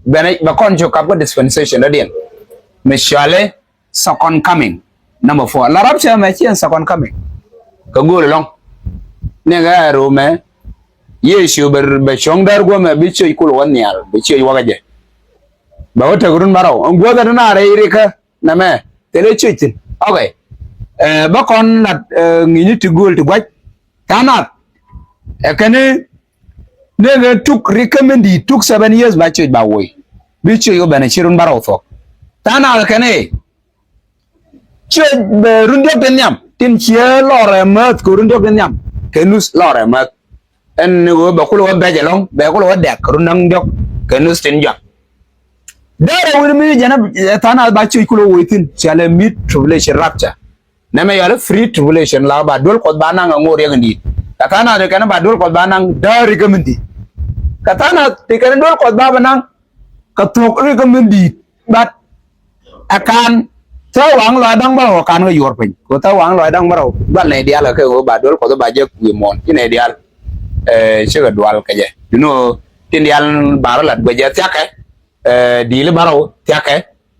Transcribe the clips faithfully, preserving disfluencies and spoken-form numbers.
bɛn bɛ kɔn cu kap kä dispensation dɔ̱diɛn mi cɔali second coming. Number four, la rapture mɛ ci ɛn second coming. Kɛ gööl ɛlɔ̱ŋ ni ɣä ɛ ro̱o̱ mɛ Yecu bɛ, bɛ cuɔ̱ŋ däär guɔ̱mɛ bi ciöc kul wä nhial, bi ciöc wä kä jɛ. Bɛ wä tek run bärɔw ɛn guäth ɛn na rɛy rikä nɛmɛ thilɛ ciöc thi̱n. Okay. Ɛ, bä kɔn lat, ɛ, ŋi̱ni ti gööl ti gua̱c. Tha̱a̱ŋ nath ɛ kɛn ni nɛn tuk rikä min di̱i̱t tuk seven years ba ciöc ba woc. Bi ciöc wä ben ɛ ci run bärɔw thuɔ̱k. Tha̱a̱ŋ nath ɛ kɛn ni ciöc bɛ run diɔ̱k tin nhiam tin ciɛ lɔrɛ määth kɛ run diɔ̱k tin nhiam kɛ nuth lɔrɛ määth. Ɛn ni ɣöö bɛ kulɛ wä bɛc ɛlɔ̱ŋ, bɛ kulɛ wä dɛk run da̱ŋ diɔ̱k kɛ nuth tin jɔak. Däärɛ wi̱n mi jɛn ɛ tha̱a̱ŋ nath ba ciöc kulɛ woc thi̱n cɔalɛ mid tribulation rapture. Nɛmɛ cɔalɛ pre tribulation, la ba duel Kuɔth ba naŋ ɛ ŋo̱o̱r riɛk in di̱i̱t. Kɛ tha̱a̱ŋ nath ti kɛn ba duel Kuɔth ba naŋ däär rikä min di̱i̱t. Kɛ tha̱a̱ŋ nath ti kɛn duel Kuɔth ba bɛ naŋ kɛ thuɔ̱k rikä min di̱i̱t. But ɛ kan thäk waŋ lɔaac da̱ŋ bärɔw ɛ kan kä yuɔr piny. Kɛ thäk waŋ lɔaac da̱ŋ bärɔw gua̱l nɛy diaal kɛ kɛ ɣöö ba duel Kuɔth ba jek wi̱i̱ muɔ̱ɔ̱n ci nɛy diaal, ɛ, cikɛ dual kɛ jɛ. You know, tin diaal ba rɔ lat guecɛ thia̱kɛ, ɛ, di̱i̱li bärɔw thia̱kɛ,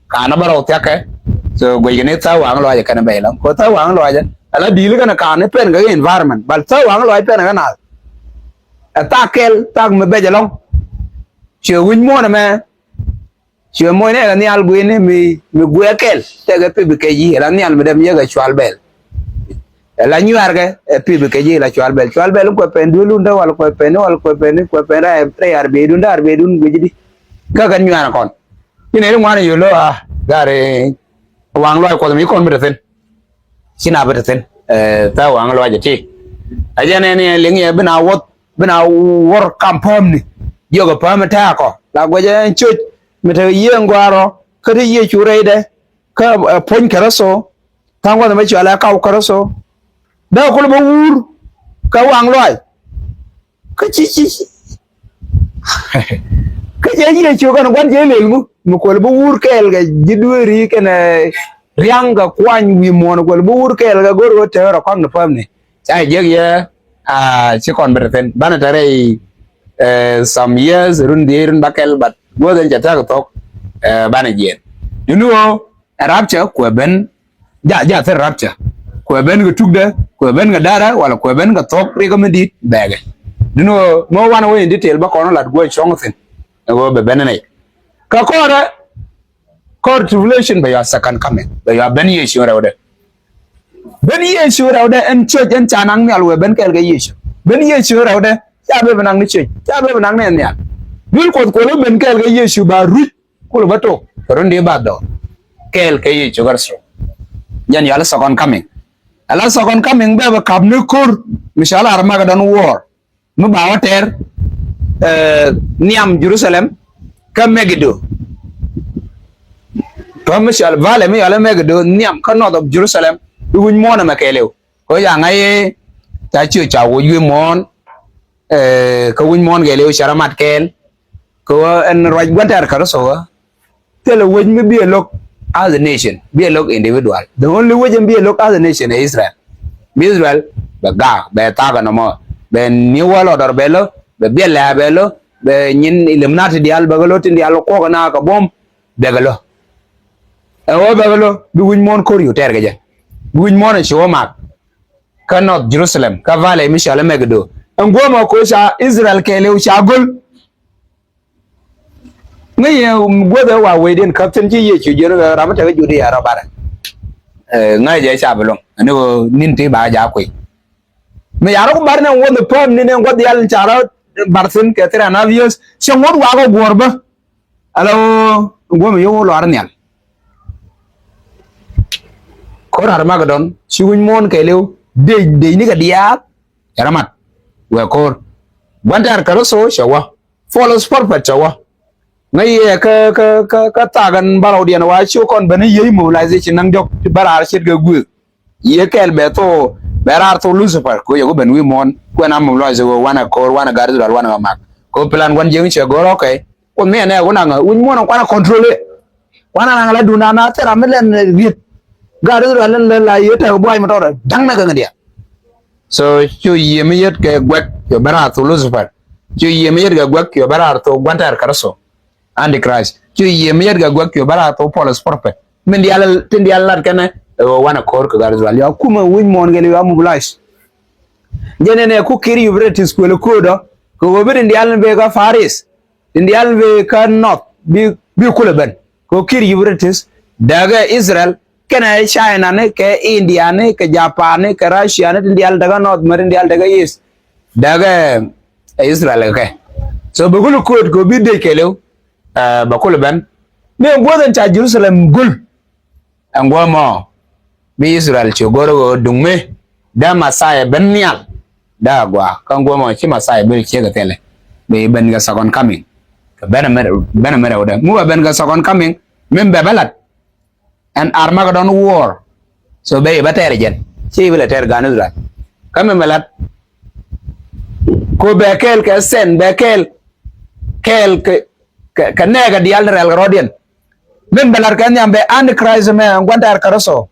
ka̱n bärɔw thia̱kɛ. So guecɛ ni thäk waŋ lɔaac ɛ kɛn bɛc ɛlɔ̱ŋ. Kɛ thäk waŋ lɔaac ɛ ala di̱i̱li kɛn ka̱n pɛn kɛ environment, but thäk waŋ lɔaac pɛn kɛ naath. Ɛ thak kɛl, thak mi bɛc ɛlɔ̱ŋ. Ciɛ wi̱c muɔ̱ɔ̱n ɛmɛ. Ciɛ muɔ̱ɔ̱n ɛ la nhial gui̱ni mi, mi guiɛ kɛl tɛkɛ pip kɛ ji̱, ɛ la nhial mi dɛm yek ɛ cual bɛl. Ɛ la nyuarkɛ ɛ pip kɛ ji̱, ɛ la cual bɛl. Cual bɛl in kuɛ pɛn duel wundä wal kuɛ pɛn wal kuɛ pɛn kuɛ pɛn rɛy, rɛy arbiyɛdun dä arbiyɛdun gui̱cdi. Kä kɛn nyuarkɛ kɔn. Ci nɛy ti ŋuan yol lo a gari waŋ lɔaac Kuɔth mi kɔn bi te thi̱n. Ci na bi te thi̱n. Ɛ, thäk waŋ lɔaac ɛ ti. A jɛn ɛn liŋ yɛ bi na wuɔth, bi na wuɔr kam päämni. Jiɔkɛ pääm ɛ tɛ̈ɛ̈kɔ la guecɛ ɛn ciöc mi te yiëë ɛn gɔaa rɔ kä te Yecu rɛydɛ. Kä, ɛ, puɔ̱ny Kritho. Tha̱a̱ŋ Kuɔth ɛmɛ cɔalɛ kaw Kritho. Dee kulɛ bä wuur kä waŋ lɔaac. Kä ci, ci, ci. Kä cɛ Yecu kɛn gua̱n cɛ lel mu mi kuɔl bi wuur kɛɛl kɛ ji̱ dueeri kɛnɛ ria̱ŋ kɛ kuany wi̱i̱ muɔ̱ɔ̱n kuɔl bi wuur kɛɛl kɛ go̱r ɣöö tɛɛr ɛ kɔn ni päämni. Ca jek yɛ, a, ci kɔn bi te thi̱n banɛ te rɛy, ɛ, some years run dhieec run bäkɛl, but guäth ɛn cɛ thia̱k thuɔ̱k, ɛ, banɛ jiɛɛn. Duŋni ɣöö ɛ rapture kuɛ ben, ja, ja thil rapture. Kuɛ ben kɛ tukdɛ, kuɛ ben kɛ däärä, wala kuɛ ben kɛ thuɔ̱k rikä mi di̱i̱t bɛɛkɛ. Duŋni ɣöö mi wä wanɛ wä in detail bä kɔn lat guɔ cuɔ̱ŋ thi̱n. Ɛ ɣöö bɛ ben nɛy. Kɛ kɔrɛ, kɔr tribulation bɛ yɔa second coming. Bɛ yɔa ben Yecu rɛwdɛ. Ben Yecu rɛwdɛ ɛn ciöc ɛn ca naŋ nhial wëë ben kɛɛl kɛ Yecu. Ben Yecu rɛwdɛ ca bɛ bi naŋ ni ciöc, ca bɛ bi naŋ ni ɛn nhial. Duel Kuɔth kuɔl wä ben kɛɛl kɛ Yecu ba ruc. Kulɛ bä tok kɛ run di bathdɔɔr kɛɛl kɛ Yecu Kritho. Jɛn yɔal second coming. Ala second coming bɛ bɛ kap ni ko̱r mi cɔal Armageddon war. Mi ba wä tɛr, ɛ, nhiam Jerusalem kä Megiddo. Tɔ mi cɔal valley mi cɔal Megiddo nhiam kä north of Jerusalem. Bi wi̱c muɔ̱ɔ̱n ɛmɛ kɛɛliw. Kɛ ɣöö ca ŋa̱c i̱ ca ciö ca woc wi̱i̱ muɔ̱ɔ̱n, ɛ, kä wi̱c muɔ̱ɔ̱n kɛɛliw cɛ rɔ mat kɛɛl. Kɛ ɣöö ɛn ruac gua̱n tɛ̈r Kritho ɣä. Thilɛ wec mi bi ɛ lo̱k as a nation, bi ɛ lo̱k individual. The only wec in bi ɛ lo̱k as a nation ɛ Israel. Bi Israel bɛ gaak, bɛ thaak ɛnɔmɔ, bɛ new world order bɛ lo̱, bɛ biɛl lɛ̈ɛ̈ bɛ lo̱, bɛ nyin Illuminati diaal bɛ kɛ lo̱, tin diaal kuɔk ɛn a kɛ buɔ̱m bɛ kɛ lo̱. Ɛ ɣöö bɛ kɛ lo̱ bi wi̱c muɔ̱ɔ̱n ko̱r yu tɛɛr kɛ jɛ. Bi wi̱c muɔ̱ɔ̱n ɛ ci wä mak kä North Jerusalem kä valley mi cɔal ɛ Megiddo. Ɛn guɔ̱mɛ ko̱ ca Israel kɛɛliw ca go̱l. Ŋäc yɛ guäth ɛ wa wecdiɛn käp thi̱n ci Yecu jiön ɛ ram mi tekɛ Judia rɔ barɛ. Ɛ, ŋäc jɛ ca bi luäŋ ani ɣöö ni̱n ti ba jaak kui̱. Mi ca rɔ ku bar ni ɛn wuɔth ɛ pääm ni̱n ɛn gua̱th diaal ca rɔ bar thi̱n kɛ three and half years. Cɛ ŋuɔ̱t wakä guɔ̱ɔ̱r bä. Ala ɣöö guɔ̱mɛ yio̱w luaar nhial. Ko̱r Armageddon ci wi̱c muɔ̱ɔ̱n kɛɛliw dec, dec ni kɛ diaal. Cɛ rɔ mat wëë ko̱r. Gua̱n tɛ̈r Kritho cɛ wä. False prophet cɛ wä. Ŋäc yɛ kä, kä, kä, kä thaak ɛn bärɔwdiɛn wa ci kɔn ben i̱ yiey mobilization naŋ diɔ̱k ti bä raar ce̱tkɛ guëëk. Yiey kɛɛl bɛ thok, bɛ raar thok Lucifer kɛ ɣöö yɛ ku ben wi̱i̱ muɔ̱ɔ̱n. Kuɛn a mobilize ɣöö wanɛ ko̱r, wanɛ gat Israel, wanɛ ɣä mak. Kɛ ɣöö plan gua̱n jiäkni cɛ go̱r, okay. Kuoth mi ɛnɛ ku naŋ wi̱c muɔ̱ɔ̱n kuanɛ control i̱. Kuanɛ naŋ la duundɛ na thil ram mi lɛn riet. Gat Israel lɛn la yiey tɛk buay mi tɔɔdɛ da̱ŋ nɛ kɛ ŋädiɛ. So cu yiëë mi yet kɛ guɛk, cu bɛ raar thok Lucifer. Cu yiëë mi yet kɛ guɛk, cu bɛ raar thok gua̱n tɛ̈r Kritho. Antichrist. Cu yiëë mi yɛt kɛ guäk cu bä la thok false prophet. Min diaal tin diaal lat kɛnɛ ɛ ɣöö wanɛ ko̱r kɛ gat Israel. Ya kumɛ wi̱c muɔ̱ɔ̱n kɛl ya mobilize. Jɛn ɛn ɛ ku kir Euphrates kuël ko̱o̱dɔ kɛ ɣöö bi tin diaal ni bee kä Far East. Tin diaal ni bee kä North bi, bi kulɛ ben. Kɛ ɣöö kir Euphrates däkɛ Israel kɛnɛ China ni kɛ India ni kɛ Japan ni kɛ Russia ni tin diaal däkɛ North mɛ tin diaal däkɛ East. Däkɛ Israel kɛ. So bi kulɛ ko̱o̱d kɛ ɣöö bi dec kɛɛliw. Ɛ, bɛ kulɛ ben. Mi ɛn guɔ̱th ɛn ca Jerusalem gul. Ɛn guɔ̱mɔ bi Israel ci go̱r ɣöö duŋ mi dee Messiah ben nhial. Dee a gɔaa kä ɛn guɔ̱mɔ ci Messiah ben ciek kɛ thilɛ. Bi ben kɛ second coming. Kɛ ben a mɛr, ben a mɛr ɛ wä dee mi wä ben kɛ second coming. Min bɛ bä lat. Ɛn Armageddon war. So bɛ i̱ bä tɛɛr jɛn ci i̱ bi lɛ tɛɛr gan Israel. Kä min bɛ lat. Ko bɛ kɛɛl kɛ sɛn bɛ kɛɛl kɛɛl kɛ, kɛ, kɛ nɛɛkɛ diaal ni rɛl kɛ rɔ̱diɛn. Min bɛ lat kɛ nhiam bɛ Antichrist mɛ ɛn gua̱n tɛɛr Kritho.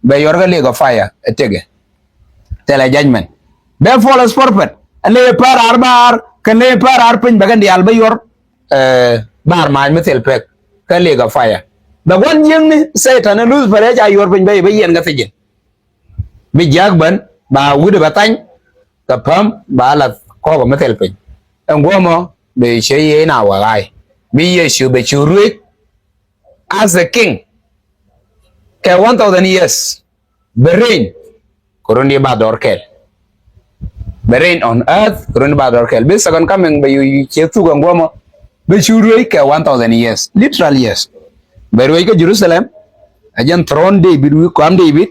Bɛ yuɔr kɛ lake of fire ɛ tëkɛ. Thilɛ judgment. Bɛ false prophet. Ɛ lëë päär raar bäär kɛ lëë päär raar piny bɛ kɛn diaal bä yuɔr. Ɛ, bäär mac mi thil pek kä lake of fire. Bɛ gua̱n jiäkni Satan ɛ Lucifer ɛ ca yuɔr piny bä i̱ bä yiɛn kä thi̱ji̱n. Bi jiäk ben ba wi̱cdɛ bɛ thany kɛ päm ba lath kɔɔk mi thil piny. Ɛn guɔ̱mɔ bi ciɛ yiëë in a wä ɣa̱a̱y bi Yecu bɛ cu ruëëc as a king kɛ one thousand years. Bɛ reign kɛ run di ba dhɔr kɛl. Bɛ reign on earth kɛ run di ba dhɔr kɛl. Bi second coming bɛ yu yu ciɛ thuk ɛn guɔmɔ. Bɛ cu ruëëc kɛ one thousand years, literal years. Bɛ ruëëc kä Jerusalem. A jɛn throne David wi̱i̱ kɔam David.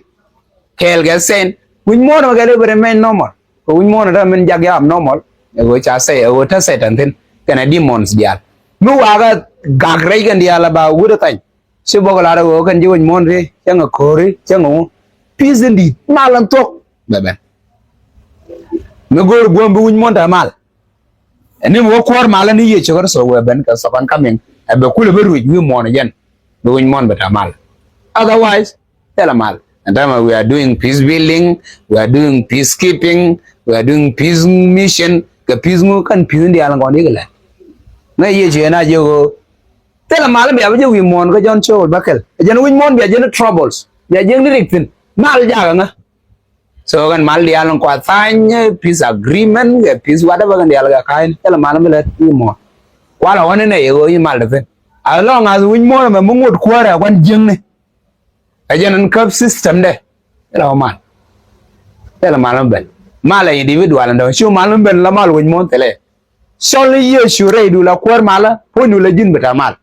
Kɛɛl kɛ saint wi̱c muɔ̱ɔ̱n mɛ kɛɛl i̱ bɛ remain normal. Kɛ wi̱c muɔ̱ɔ̱n ɛ tɛ min jak ya abnormal. Ɛ ɣöö ca sɛ ɛ ɣöö te Satan thi̱n kɛnɛ demons diaal. Mi wakä gak rɛc kɛn diaal ɛ ba wut ɛ thany. Ci bɔk lar ɛ ɣöö kɛn ji̱ wi̱c muɔ̱ɔ̱n ti cäŋ ɛ ko̱ri cäŋ ɛ ŋu. Peace in di̱i̱t mal ɛn thuɔ̱k bɛ ben. Mi go̱o̱r guɔ̱ɔ̱m bi wi̱c muɔ̱ɔ̱n te mal. Ɛn ni mi wä kuäär mal ɛn ni Yecu Kritho wëë ben kɛ second coming ɛ bɛ kulɛ bä ruëc wi̱i̱ muɔ̱ɔ̱n ɛ jɛn. Bi wi̱c muɔ̱ɔ̱n bɛ te mal. Otherwise thilɛ mal. Ɛn täämɛ we are doing peace building, we are doing peace keeping, we are doing peace mission. Kɛ peace ŋu kɛn peace in diaal in kɔn ikɛ lɛ. Ŋäc Yecu ɛn a jiök ɣöö thilɛ mal in bia bä jɛ wi̱i̱ muɔ̱ɔ̱n kä Jɔ̱ɔ̱n cio̱o̱k bäkɛl. Ɛ jɛn wi̱c muɔ̱ɔ̱n bia jiäkni troubles, bia jiäkni rik thi̱n. Mal jakä ŋä. So kɛn mal diaal in kua thany peace agreement kɛ peace whatever kɛn diaal kɛ ka̱a̱cni thilɛ mal in bi lät wi̱i̱ muɔ̱ɔ̱n. Kualɛ ɣɔ̱n inɛ yɛ ɣöö i̱ mal te thi̱n. As long as wi̱c muɔ̱ɔ̱n ɛmɛ mi ŋot kuäärɛ kuan jiäkni. Ɛ jɛn ɛn käp system dɛ. Thilɛ wä mal. Thilɛ mal mi ben. Mal ɛ individual ɛn dɔ̱ŋ. Cu mal mi ben la mal wi̱c muɔ̱ɔ̱n thilɛ. Cɔl ni Yecu rɛydu la kuäär malä puɔ̱nydu la ji̱n bi te mal.